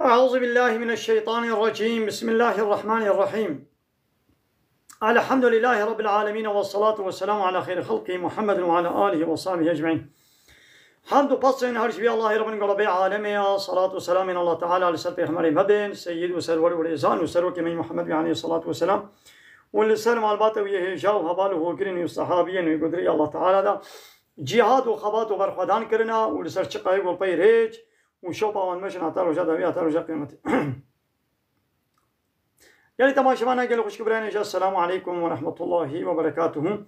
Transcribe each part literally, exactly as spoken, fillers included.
أعوذ بالله من الشيطان الرجيم. بسم الله الرحمن الرحيم. الحمد لله رب العالمين، والصلاة والسلام على خير خلقه محمد وعلى آله وصحبه أجمعين. Hamd û pes ên her ji vî Allahê Rabbin Galebê alemê ya, salat û selamên Allah Teala li ser Pêxemberê me bên, Seyyid û Serwer û Rêzan û Serokê me Muhammed aleyhi salatu ve selam, û li ser malbata wî yê hêja û heval û hogirên wî û sehabiyên wî gudirî Allah Teala da cihad û xebat û berxwedan kirina û li ser çiqayê golpeyê rêç û şopa wan meşin heta roja dawî, heta roja qiyametê. Gelî temaşevana, gelî xwişk û birayên hêja, Selamu aleykum ve rahmetullahi ve berekatuhu.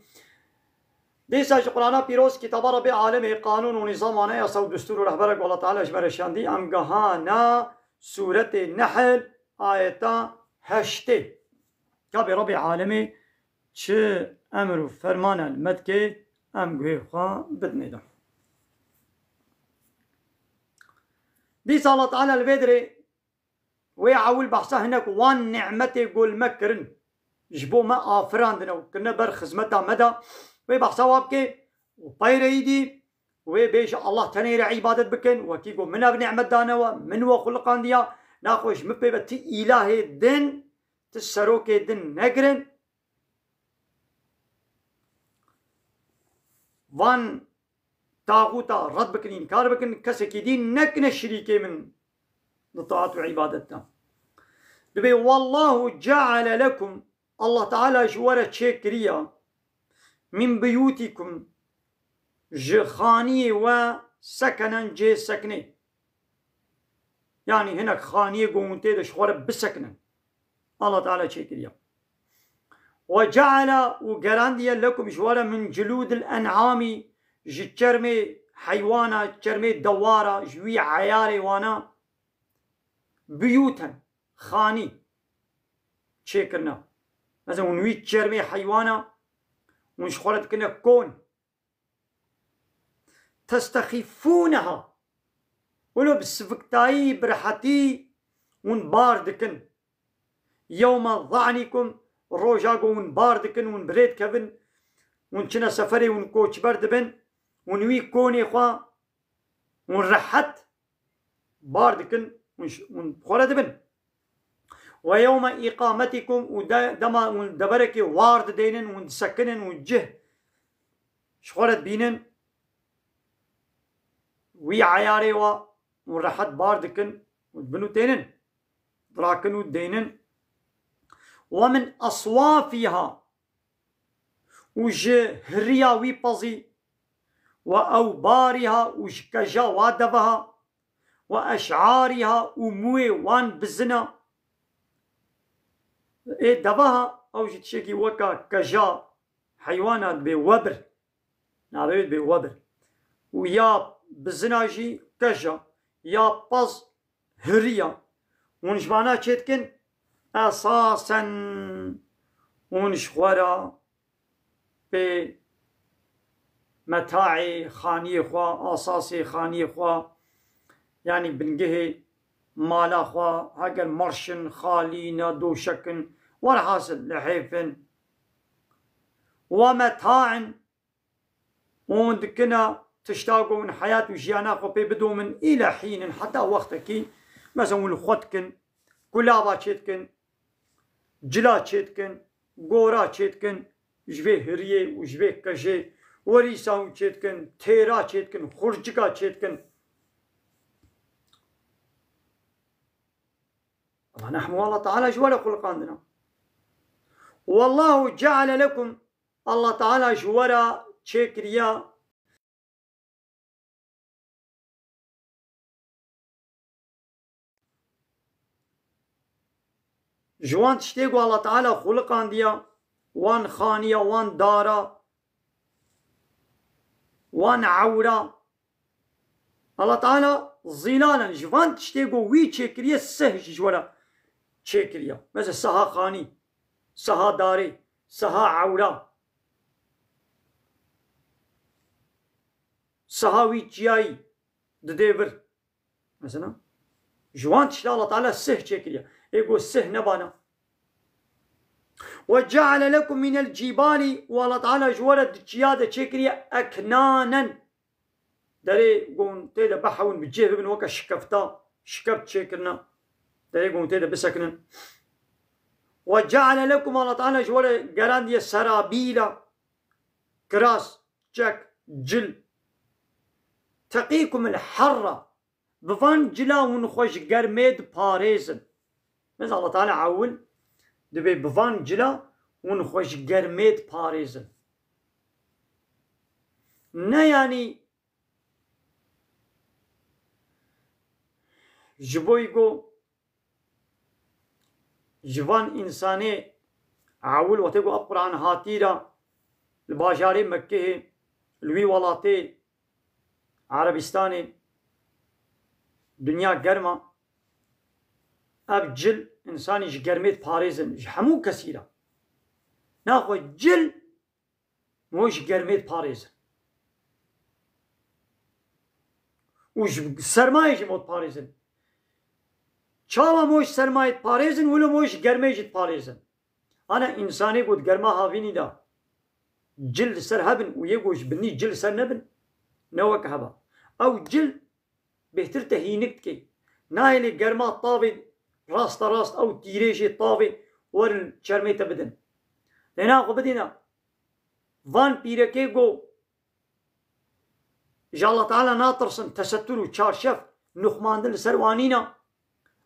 Dîsa ji Qur'ana pîroz, kitaba Rabbê alemê, qanûn û nîzam, anayasa û destûr û rehberek Allah Teala ji me re şandî, em gehana Sûretê Nehl, ayeta heştê. Gabê Rabbê alemê çi emir û fermane li me dike, em guhê xwe bidinê de. Dîsa Allah Teala li vê dirê wê ewil behsa hinek wan nîmetê ku li me kirin, ji bo me afirandine û kirine ber xizmeta me de, wê behsa wa bike û peyre îdî wê bêje, Allah tenê re îbadet bikin, wekî ku min ev nîmet dane we, min we xuliqandiya, naxwe ji min pê ve ti îlahê din, ti serokê din negirin. Van taxûta red bikin, înkar bikin, kesekî dî nekine şirîkê min di taat û îbadet de. Dibê, "Wallahu ceale lekum", Allah Teala ji we re çêkiriya, "min buyutikum", ji xaniyê we, "sekenen", cê sekinê. Yanî hinek xaniyê ku hûn tê de ji xwe re bisekinin. Allah Teala çêkiriye. "Ve ceale", û gerandiye, "lekum", ji we re, "min culûdil en'amî", ji çermê heywana, çermê dewara, ji wî eyarê wana, "buyûten", xanî çêkirine. Mesela hûn wî çermê heywana, hûn ji xwe re dikine kon. "Testexîfûneha", wilo bi siviktayî, bi rehetî hûn bar dikin. "Yewme za'nikum", roja ku hûn bar dikin, hûn bi rê dikevin, hûn çine seferê, hûn koçber dibin, hûn wî konê xwe, hûn rehet bar dikin, hûn ş-, hûn bi xwe re dibin. "Ve yewme îqametikum", û de-, dema hûn deverekê war dideynin, hûn disekinin û cih ji xwe re dibînin, wî eyarê wa hûn rehet bar dikin û dibin û tênin, dirakin û dideynin. "Ve min eswafîha", û ji hiriya wî pezî, "ve ewbarîha", û ji keja wa deveha, "ve eş'arîha", û mûyê wan bizina. Ê deveha, ew jî tiştekî weka keja heywana dibê webir. Navê wê dibê webir. Û ya bizina jî keja, ya pez hiriya. Hûn ji vana çê dikin? Esasen hûn ji xwe re pê metaê xaniyê xwe, asasê xaniyê xwe, yanî bingehê mala xwe, heger merş in, xalî ne, doşek in, werhasil lihêf in. Ve metaen, hûn dikine tişta ku hûn heyat û jiyana xwe pê bidomin, île hînin, heta wextekî, mesela hûn li xwe dikin, kulava çê dikin, cila çê dikin, gora çê dikin, ji vê hiriyê û ji vê kejê, werîsa hûn çê dikin, têra çê dikin, xurcika çê dikin. Ama nehmû Allah Teala ji we re xuliqandina. Wallahu ceale lekum, Allah Teala ji we re çêkiriya. Ji wan tiştê ku Allah Teala xuliqandiya, wan xaniya, wan dara, wan ewra, Allah Teala zîlalan, ji van tiştê ku wî çêkiriye, sih jî ji we re çêkiriye. Mesela siha xanî, siha darê, siha ewra, siha wî çiyayî didê vir. Mesela, ji wan tişta Allah Teala sih çêkiriye. Ê ku sih nebana. "Ve ceale lekum minel cîbali", û Allah Teala ji we re di çiya de çêkiriye eknanen. Derê gon tê de behewin bi cih bibin, weke şikefta, şikeft çêkirine. Derê ku hûn tê de bisekinin. Ve ceale lekum, Allah Teala ji we re gerandiye serabîla, kiras, çek, cil. Teqîkum el harra. Bi van cila hûn xwe ji germê diparêzin. Mesela Allah Teala ewil dibê bi van cila hûn xwe ji germê diparêzin. Ne yanî ji bo ku ji van însanê ewil wextê ku ev Quran hatî re li bajarê Mekkehê, li wî welatê Erebistanê, dinya germ a, ev cil însanî ji germê diparêzin, ji hemû kesî re. Naxwe cil mo ji germê diparêzin. Û ji sermayê jî mo diparêzin. Çawa mo ji sermayê diparêzin, wilo mo ji germê jî diparêzin. Ana însanê ku di germa havînî de cil li ser hebin û yê ku ji binî cil li ser nebin, ne wek heba. Ew cil bêhtir te hînik dike. Nahêlê germa tavê rasta rast ew tîrêjê tavê werin çermê te bidin. Lê na xwe bidîne van pîrekê ku ji Allah Teala natirsin, tesettur û çarşef nuxmandin li ser wan nîne.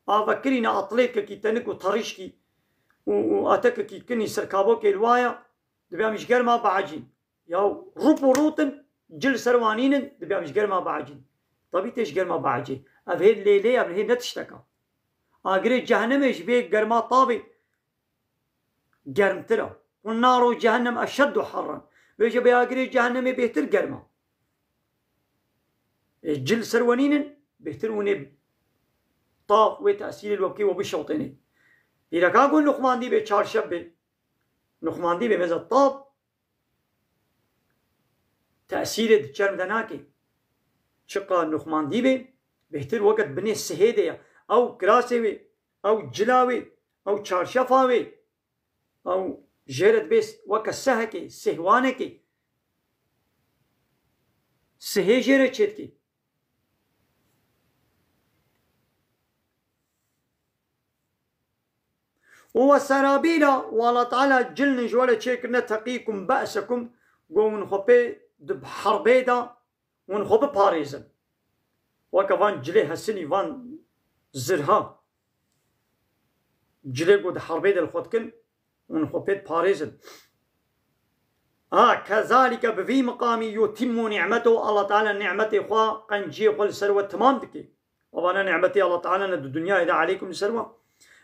Avekirîne atlêtkekî tenik û terîşkî û, û etekekî kinî sirkabokê li waya, dibê em ji germa biecîn. Ya rûp û rûtin, cil li ser wan nînin, dibê em ji germa biecîn. Tabî tê ji germa biecî. Ev hê lêlê, ev hê ne tiştek e. Agirê cehennemê ji vê germa tavê germtir e. Qul naru cehennem eşeddu harran. Vêje bê agirê cehennemê bêhtir germ e. Ê cil ser we nînin, bêhtir hûn ê tav wê tesîrê li we bikê, we bişewtênê. Pîreka ku nuxmandî bê, çarşef bê, nuxmandî bê, mesela tav tesîrê di çerm de nake. Çiqa nuxmandî bê, bêhtir weke di binê sihê de ye. Ew kirasê wê, ew cila wê, ew çarşefa wê, ew jê re dibê weke sehekê, sihwanekê. Sihê jê re çêdikê. Û we serabîla, û Allah Teala cilnin ji we re çêkirine, teqîkum be'sekum, ku hûn xwe pê di herbê de hûn xwe biparêzin. Weke van cilê hesinî, van zirha, cilê ku di herbê de li xwe dikin, hûn xwe pê diparêzin. Ha, kezalike, bi vî miqamî, yutimmu ni'metehu, Allah Teala ni'metê xwe, qenciyê xwe li ser we timam dike. Ava ne ni'metê Allah Teala ne di dinyayê de aleykum li ser we.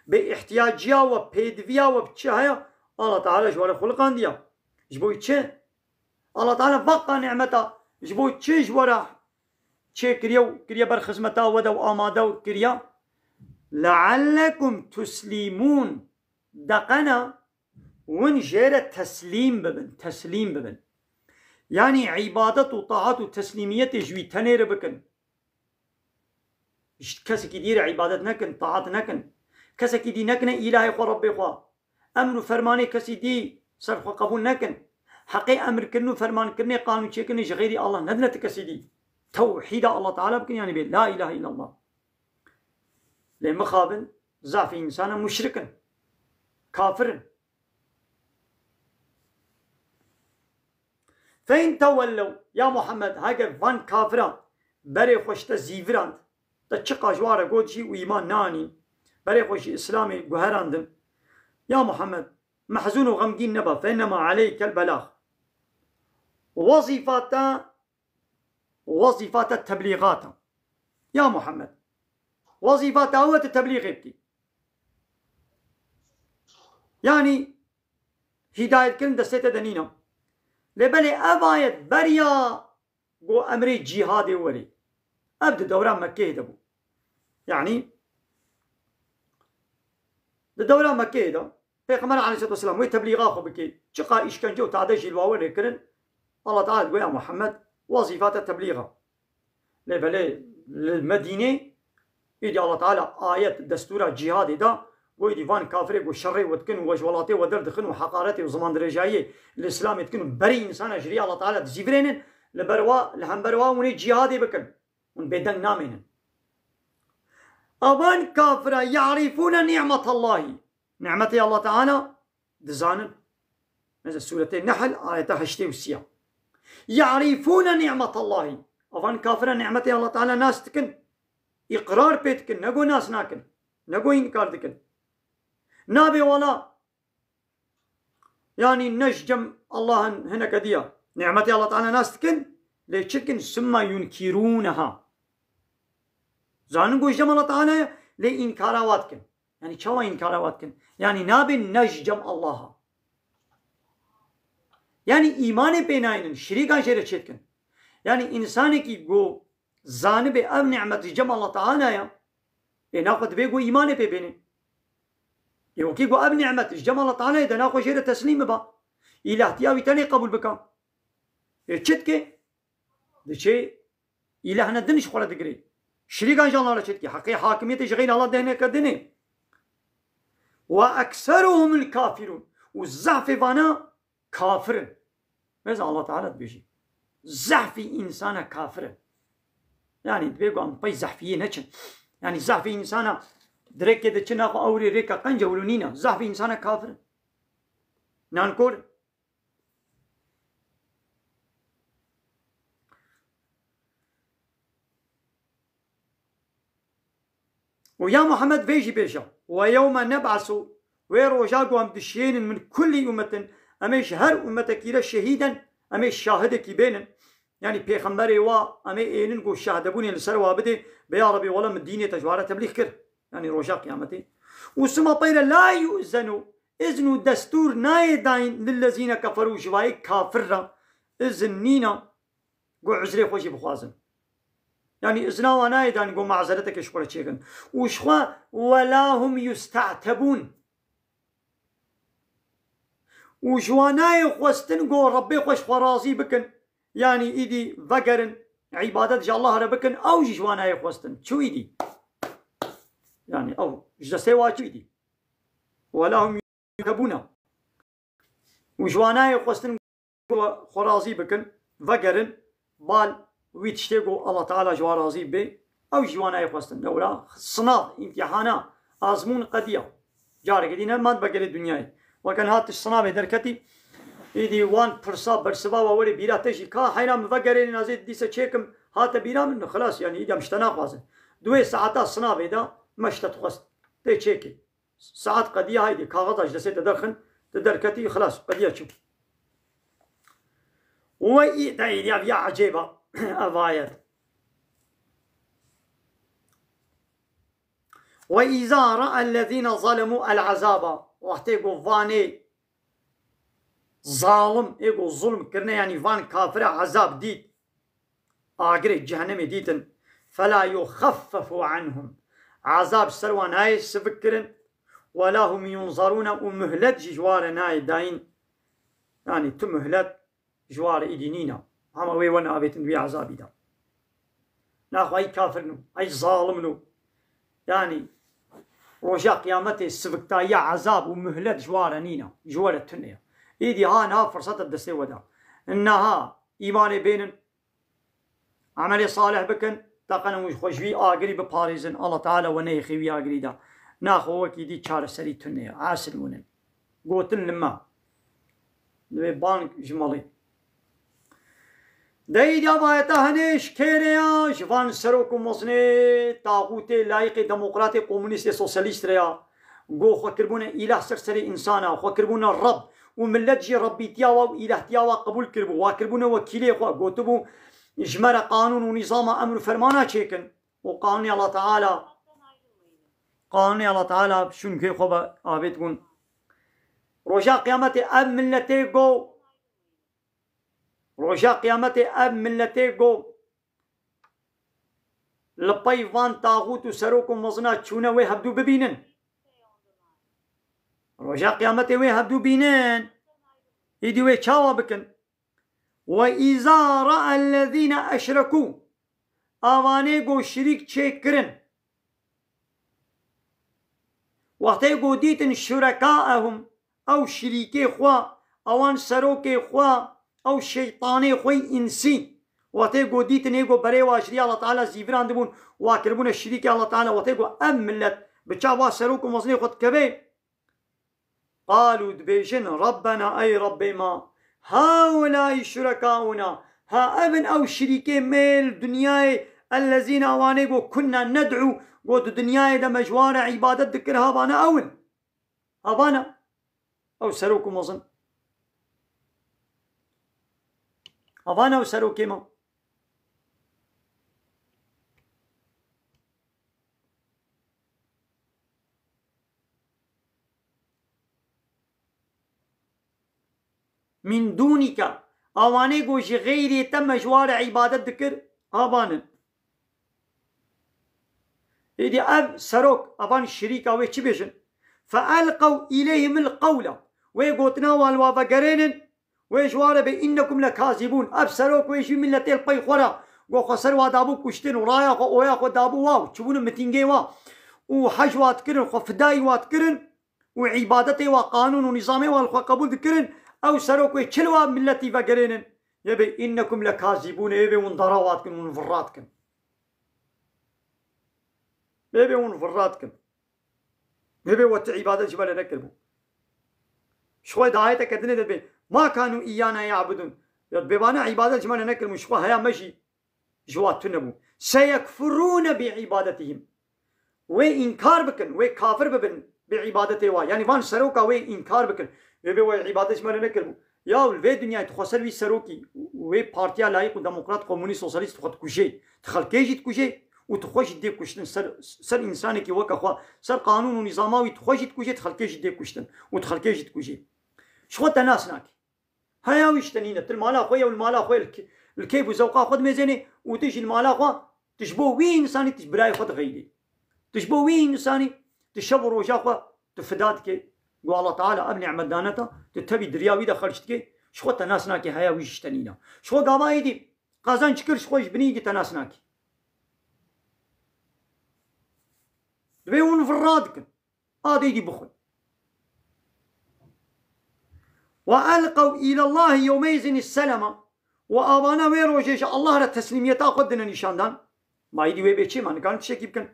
Bê ihtiyaciya we, pêdiviya we bi çi heye, Allah Teala ji we re xuliqandiya. Ji bo çi? Allah Teala veqa nimeta ji bo çi ji we re çêkiriye û kiriye ber xizmeta we de û amade û kiriye? Leallekum tuslîmûn. Deqena win jê re teslîm bibin, teslîm bibin. Yanî îbadet û taat û teslîmiyetê ji wî tenê re bikin. Ji kesekî dî re îbadet nekin, taat nekin. Kesekî dî nekine îlahê xwe, Rebbê xwe. Emr û fermanê kesî dî ser xwe qebûl nekin. Heqê emirkirin û fermankirinê, qanûnçêkirinê ji xeyrî Allah nedine ti kesî dî. Tewhîda Allah Teala bikin, yanî bê la îlahe illallah. Lê mixabin, zafê însan e, muşrik in. Kafir in. Fe in tewellew, ya Muhammed, heger van kafiran berê xwe ji te zîvirand, te çiqa ji wan re got jî û îman neanîn, berê xwe ji Îslamê guherandin, ya Muhammed, mehzûn û xemgîn nebe, fe innema aleykel belâx. Wezîfa te, wezîfa te teblîxat e. Ya Muhammed, wezîfa te ew e tu teblîxê bikî. Yanî hîdayetkirin destê te de nîne. Lê belê ev ayet beriya ku emrê cîhadê werê. Ev di dewra Mekkeyê de bû. Yanî di dewra Mekkeyê de Pêxember aleyhisselatu vesselam wê teblîxa xwe bike. Çiqa îşkence û tade jî li wawe lê kirin, Allah Teala digoya Muhammed, wezîfa te teblîx e. Lê belê li Medînê, êdî Allah Teala ayet destûra cîhadê da, got êdî van kafirê ku şerê we dikin û we ji welatê we derdixin û heqaretê û zimandirêjayiyê li Îslamê dikin û berî însana ji rî Allah Teala dizîvirênin, li ber wa, li hember wa hûn ê cîhadê bikin. Hûn bêdeng namênin. Evan kafira يعرفون نعمة الله. Nimetê Allah Teala dizanin. Mesela Sûretê Nehl, ayeta heştê û sî. يعرفون نعمة الله. Evan kafira nimetê Allah Teala nas dikin. Îqrar pê dikin. Ne go nas nakin. Ne go înkar dikin. Nabê wala. Yani ne ji cem Allah'ın hineke diya. Nimetê Allah Teala nas dikin. Lê çi dikin? ثم ينكرونها. Zanin go ji cem Allah Teala ye, lê înkara wa dikin. Yani çawa înkara wa dikin? Yani nabên ne ji cem Allah'a. Yani îmanê pê naynin, şirîkan jê re çêdikin. Yani insanekî go zanibe ev nimet ji cem Allah Teala ya, ê naxwe dibê go îmanê pê bêne. Ê wekî go ev nimet ji cem Allah Teala ye, de naxwe jê re teslîm biba. Îlahtiya wî tenê qebûl bika. Ê çi dike? Diçê îlahine din ji xwe re digirê. Şirîkan ji Allah re çêdikê. Heqê hakimiyetê ji xeyrê Allah dehneke dinê. وأكثرهم الكافرون. Û zehfê vana kafir in. Mesela Allah Teala dibêjî. Zehfî însana kafir in. Yani dibê ku em pey zehfiyê neçin. Yani zehfî însana direkê de çi naxwe ewrê rêka qenc ewro nîne. Zehfî însana kafir in. Nankor in. Û ya Muhammed vê jî bêje, ويوم نبعث, wê roja ku em dişênin من كل أمة, em ê ji her ummetekî re şehîden, em ê şahidekî bênin. Yani pêxemberê wa em ê ênin ku şahdebûnê li ser wa bidê, bê ya Rebî wela min dînê te ji wa re teblîx kir. Yani roja qiyametê. Û sima peyre لا يؤذن, izn û destûr nayê dayîn للذين كفروا, ji wayê kafir re izn nîna. Go uzrê xwe jî bixwazin. Yani izna wan nayê dan go mazereteke ji xwe re çêkin. Û ji xwe ولا هم يستعتبون. Û ji wan nayê xwestin go Rebbê xwe ji xwe razî bikin. Yani îdî vegerin, îbadet ji Allah re bikin, ew jî ji wan nayê xwestin. Çû îdî. Yani ew ji destê wa çû îdî. ولا هم يستعتبون. Û ji wan nayê xwestin xwe razî bikin, vegerin, bal wî tiştê ku Allah Teala ji wan razî be, ew ji wan nayê xwestin. Lewra sınav, îmtîhana, azmûn qediya. Careke dî ne mand vegerê dinyayê. Weke niha tişt sinavê derketî, îdî wan pirsa bersiva we werê bîra te jî ka heyra min vegerê nîna zê dîse çêkim hate bîra min, xilas, yani îdî em ji te naxwazin. Duwê saeta sinavê de me ji te dixwest. Tê çêkê. Saet qediya, haydê, kaxeza ji destê te derxin, te derketî, xilas, qediya çû. Ve î-, de îdiya viya ecêba, ev ayet. Ve îza ra'ellezîne zalemû el-azaba. Wextê ku vanê zalim, ê ku zulm kirine, yanî van kafire ezab dît, agirê cehennemê dîtin, fela yuxeffefu anhum. Ezab ji ser wan nayê sivik kirin, wela hum yunzarûne, û muhlet jî ji wan re nayê dayîn. Yanî tu muhlet ji wan re îdî nîne. Hema wê wene avêtin di wî ezabî de. Naxwe ey kafir in û, ey zalim in û. Yanî roja qiyametê siviktayiya ezab û muhlet ji wan re nîne. Ji we re tune ye. Îdî ha niha firseta destê we de. Niha îmanê bênin, emelê salih bikin, teqenin û xwe ji wî agirî biparêzin. Allah Teala we neyêxî wî agirî de. Naxwe wekî dî çareserî tune ye. Asil winin. Gotin li me. Divê bang ji malê. Deyî ya vayeta henê ji kê re ya, ji van serok û mezinê taxûtê layîqê demokratê, komunîstê, sosyalîst re ya. Go xwe kiribûne îlah ser serê însana, xwe kiribûne Reb û millet jî Rebbîtiya wa û îlahtiya wa qebûl kiribû. Wa kiribûne wekîlê xwe, gotibû, ji me re qanûn û nîzama emr û fermana çêkin. û qanûnê Allah Teala, qanûnê Allah Teala şûnkê xwe ve avêt bûn. Roja qiyametê ev milletê go, roja qiyametê ev milletê go, li pey van taxût û serok û mezina çûne wê hevdû bibînin. Roja qiyametê wê hevdû bînin. Îdî wê çawa bikin? Ve îza ra'ellezîne eşrekû, avanê go şirîk çêkirin. Wextê go dîtin şurekaehum, ew şirîkê xwe, ewan serokê xwe, ew şeytanê xwe însî, Wextê ku dîtin ê ku berê wa ji rîya Allah Teala zîvirandibûn, wa kiribûne şirîkê Allah Teala, wextê ku ev millet bi çava serok û mezinê xwe dikeve, qalû, dibêjin, Rabbena, ey Rabbê me, haulâi şurekauna, ha ev in ew şirîkê me li dinyayê, ellezîne, ewanê ku kunna ned'u, ku di dinyayê de me ji wan re îbadet dikir, ha vana ew in. Ha vana ew serok û mezin. Ha vana ew serokê me. Min dûnîke, awanê ku ji xeyrê te me ji wa re îbadet dikir, avan in. Êdî ev serok, avan şirîka wê çi bêjin? Fe elqew îleyhimil qewle. Wê gotina wan li wa vegerênin, wê ji wa re bê, innekum lekazibûn. Ev serok wê ji wî miletê li pey xwe re, ku xwe ser wa dabû kuştin û raya xwe, oya xwe dabû wa û çibûn mitîngê wa û hej wa dikirin, xwe fidayî wa dikirin û îbadetê wa, qanûn û nîzamê wa li xwe qebûl dikirin, ew serok wê çi li wa miletî vegerênin? Yê bê, innekum lekazibûn, ê bê hûn dara wa dikin, hûn virra dikin. Ê bê hûn virra dikin. Ê bê we ti îbadet ji me re nekiribû. Ji xwe di ayeteke dinê de dibê, ma kanu îyana ya'budun. Ya dibê vana îbadet ji me re nekiribûn, ji xwe heya me jî ji wa tune bû. Seyekfurûne bi îbadetihim. Wê înkar bikin, wê kafir bibin bi îbadetê wa. Yanî van seroka wê înkar bikin. Wê bê we îbadet ji me re nekiribû. Ya li vê dinyayê tu xwe ser wî serokî, wê partiya layîq û demokrat, komunîst, sosyalîst tu xwe dikujê. Tu xelkê jî dikujê û tu xwe jî dê kuştin. Ser, ser însanekî weke xwe, ser qanûn û nîzama wî tu xwe jî dikujê, tu xelkê jî dê kuştin û tu xelkê jî dikujê. Ji xwe te nas nakî. Heya wî ji te nîne. Tu li mala xwe ye û li mala xwe li kê-, li keyf û zewqa xwe dimêzenê û tu jî li mala xwe, tu ji bo wî însanî, tu ji birayê xwe dixeynî. Tu ji bo wî însanî, tu şev û roja xwe, tu fida dikê. Ku Allah Teala ev nîmet dane te, tu tevî diriya wî de xerc dikê, ji xwe te nas nakê, heya wî jî ji te nîne. Ji xwe gava êdî qazanc kir, ji xwe ji binî êdî te nas nakî. Divê hûn virra dikin. Adê dî bixwin. Ve elqew îlallahî yewmeyzin selema. Û avana wê rojê ji Allah re teslîmiyeta xwe dine nîşandan. Ma êdî wê bê çê, ma nikarin tiştekî bikin.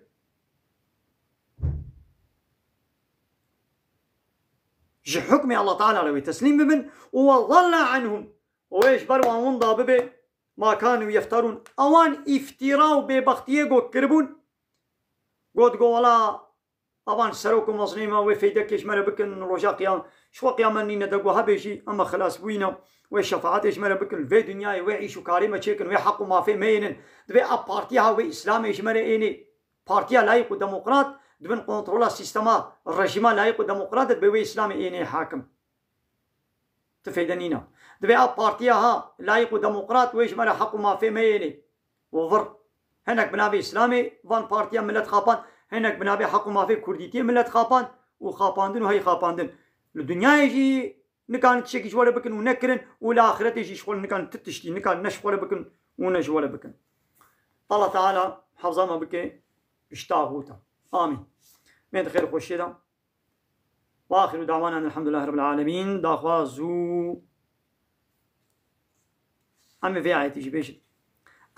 Ji hukmê Allah Teala re wê teslîm bibin. Û ve zalla anhum. Û wê ji ber wan winda bibe. Ma kanu yefterûn. Ewan îftîra û bêbextiyê got kiribûn. Got, got, wela, avan serok û mezinê me wê feydekê ji me re bikin, roja qiyam-, ji xwe qiyamet nîne de, got, hebê jî, em xilas bûyîne, wê şefaetê ji me re bikin, vê dinyayê, wê îş û karê me çêkin, wê heq û mafê me ênin. Divê ev partiya ha wê Îslamê ji me re ênê. Partiya layîq û demokrat, di bin kontrola sîstema rejîma layîq û demokrat de, divê wê Îslamê ênê hakim. Ti feyde nîna. Divê ev partiya ha layîq û demokrat wê ji me re heq û mafê me ênê. Û vir. Hinek bi navê Îslamê van partiya millet xapand, hinek bi navê heq û mafê kurdîtiyê millet xapand û xapandin û hey xapandin. Li dinyayê jî nikarin tiştekî ji we re bikin û nekirin û li axiretê jî ji xwe re nikarin ti tiştî, nikarin ne ji xwe re bikin û ne ji we re bikin. Allah Teala hefza me bike ji taxûta. Amîn. Mênd xêr xweşiyê de. Ve axiru dawana elhamdülillahi rabbil alemin. Daxwaz û em ê vê ayetî jî bêjin.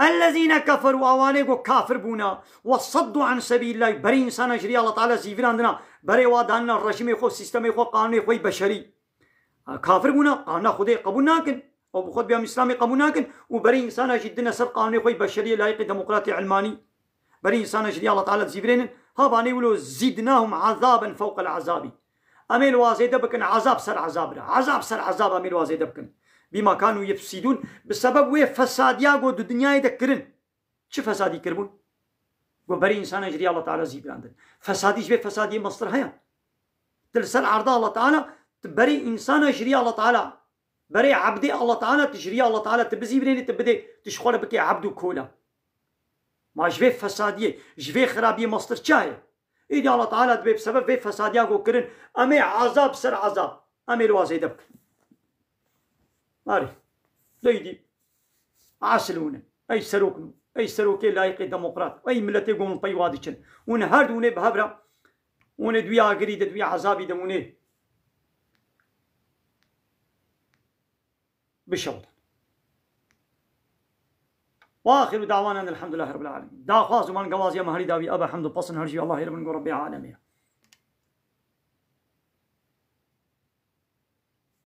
Ellezîne keferû, awanê ku kafir bûna, ve saddu an sebîlillah, berê însana ji rîya Allah Teala zîvirandina, berê wa danina rejîmê xwe, sîstemê xwe, qanûnê xwe yî beşerî. Ha, kafir bûna, qanûna Xwedê qebûl nakin. Ew bi xwe dibiya Îslamê qebûl nakin û berê însana jî dine ser qanûnê xwe yî beşeriyê, layîqê demokratê, ilmanî. Berê însana jî Allah Teala dizîvirênin. Ha vanê wilo zîdnahum azaben fewqel azabî. Em ê li wa zêde bikin ezab ser ezab re. Ezab ser ezab em ê li wa zêde bikin. Bîma kanû yefsîdûn. Bi sebeb wê fesadiya ku di dinyayê de kirin. Çi fesadî kiribûn? Ku berê însana ji rîya Allah Teala zîvirandin. Fesadî ji vê fesadiyê mestir heye? Tu li ser erda Allah Teala, tu berê însana ji rîya Allah Teala, berê ebdê Allah Teala, tu ji rîya Allah Teala tu bizîvirênî, tu bidê, tu ji xwe re bikê ebd û kola. Ma ji vê fesadiyê, ji vê xirabiyê mestir çi heye? Îdî Allah Teala dibê bi sebeb vê fesadiya ku kirin, em ê ezab ser ezab, em ê li wa zêde bikin. Arê. Leydi. Asil hûn in. Ey serok nû. Ey serokê layîqê demokrat. Ey miletê ku hûn pey wa diçin. Hûn her du hûn ê bi hev re, hûn ê di wî agirî de, di wî ezabî de hûn ê bişewtin. وآخر دعوانا أن الحمد لله رب العالمين. Daxwaz û bangewazîya me herî dawî ebe hemd û pesn her jî Allah yê bin go Rebbê alemê.